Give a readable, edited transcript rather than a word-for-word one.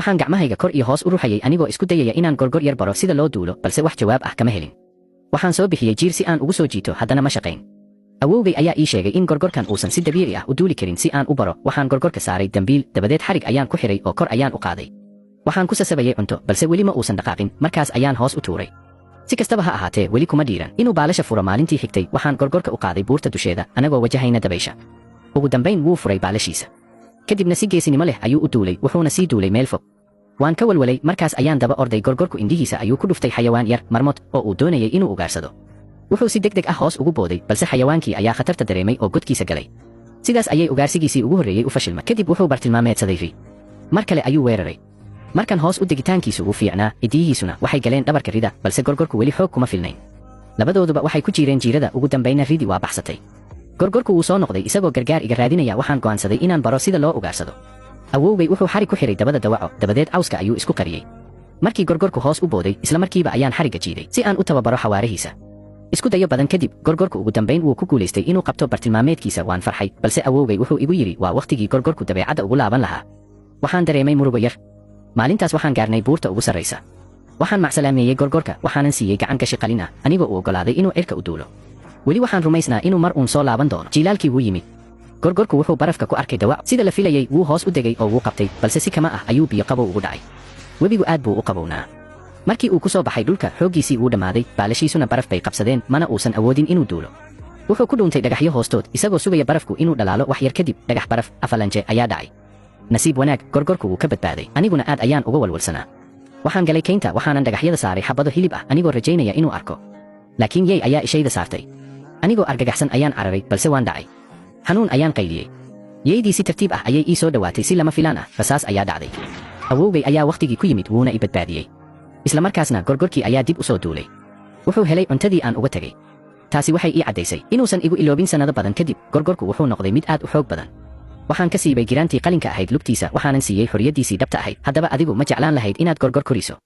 Waxaan gacmahayga kor iyo hoos u ruxayay anigoo isku dayaya inaan gorgor yar baro sida loo duulo, balse wax jawaab ah kama helin. Waxaan soo bixiyey jiir si aan ugu soo jiito, haddana ma shaqayn. Awowgay ayaa ii sheegay in gorgorkan uusan si dabiici ah u duuli karin. Si aan u baro, waxaan gorgorka saaray dambiil, dabadeed xarig ayaan ku xidhay oo kor ayaan u qaaday. Waxaan ku sasabayay cunto, balse weli ma uusan dhaqaaqin. Markaas ayaan hoos u tuuray. Si kastaba ha ahaatee, weli kuma dhiiran inuu baalasha furo. Maalintii xigtay waxaan gorgorka u qaaday buurta dusheeda anagoo wajahayna dabaysha. Ugu dambayn wuu furay baalashiisa, kadibna si geesinimo leh ayuu u duulay, wuxuuna sii duulay meel fog. Waan ka walwalay, markaas ayaan daba orday. Gorgorku indhihiisa ayuu ku dhuftay xayawaan yar, marmot, oo uu doonayay inuu ugaarsado. Wuxuu si degdeg ah hoos ugu booday, balse xayawaankii ayaa khatarta dareemay oo godkiisa galay. Sidaas ayay ugaarsigiisii ugu horreeyey u fashilmay. Kadib wuxuu bartilmaameedsaday ri. Mar kale ayuu weeraray. Markan hoos u degitaankiisu wuu fiicnaa, cidiyihiisuna waxay galeen dhabarka rida, balse gorgorku weli xoog kuma filnayn. Labadooduba waxay ku jiireen jiirada. Ugu dambayna ridi waa baxsatay. Gorgorku wuu soo noqday isagoo gargaar iga raadinaya. Waxaan go'aansaday inaan baro sida loo ugaarsado. Awowgay wuxuu xarig ku xidhay dabada dawaco, dabadeed cawska ayuu isku qariyey. Markii gorgorku hoos u booday, isla markiiba ayaan xarigga jiiday si aan u tababaro xawaarihiisa. Isku dayo badan kadib, gorgorku ugu dambayn wuu ku guulaystay inuu qabto bartilmaameedkiisa. Waan farxay, balse awowgay wuxuu igu yidhi waa wakhtigii gorgorku dabeecadda ugu laaban lahaa. Waxaan dareemay murugo yar. Maalintaas waxaan gaarnay buurta ugu sarraysa. Waxaan macsalaameeyey gorgorka, waxaanan siiyey gacan gashi qalin ah anigoo u oggolaaday inuu cirka u duulo. Weli waxaan rumaysnaa inuu mar uun soo laaban doono. Jiilaalkii wuu yimid. Gorgorku wuxuu barafka ku arkay dawac. Sida la filayey, wuu hoos u degay oo wuu qabtay, balse si kama ah ayuu biyo qabow ugu dhacay. Webigu aad buu u qabownaa. Markii uu ku soo baxay dhulka, xooggiisii wuu dhammaaday, baalashiisuna baraf bay qabsadeen, mana uusan awoodin inuu duulo. Wuxuu ku dhuuntay dhagaxyo hoostood isagoo sugaya barafku inuu dhalaalo. Wax yar kadib dhagax baraf avalanche ayaa dhacay. Nasiib wanaag, gorgorku wuu ka badbaaday. Aniguna aad ayaan uga walwalsanaa. Waxaan galay kaynta, waxaanan dhagaxyada saaray xabado hilib ah anigoo rajaynaya inuu arko, laakiin yey ayaa ishayda saartay. Anigoo argagaxsan ayaan cararay, balse waan dhacay. Xanuun ayaan qayliyey. Yeydii si tartiib ah ayay ii soo dhowaatay. Si lama filaan ah rasaas ayaa dhacday. Awowgay ayaa wakhtigii ku yimid, wuuna i badbaadiyey. Isla markaasna gorgorkii ayaa dib u soo duulay. Wuxuu helay cuntadii aan uga tegey. Taasi waxay ii caddaysay inuusan igu iloobin. Sannado badan kadib gorgorku wuxuu noqday mid aad u xoog badan. Waxaan ka siibay giraantii qalinka ahayd lugtiisa, waxaanan siiyey xorriyaddiisii dhabta ahayd. Haddaba adigu ma jeclaan lahayd inaad gorgor koriso?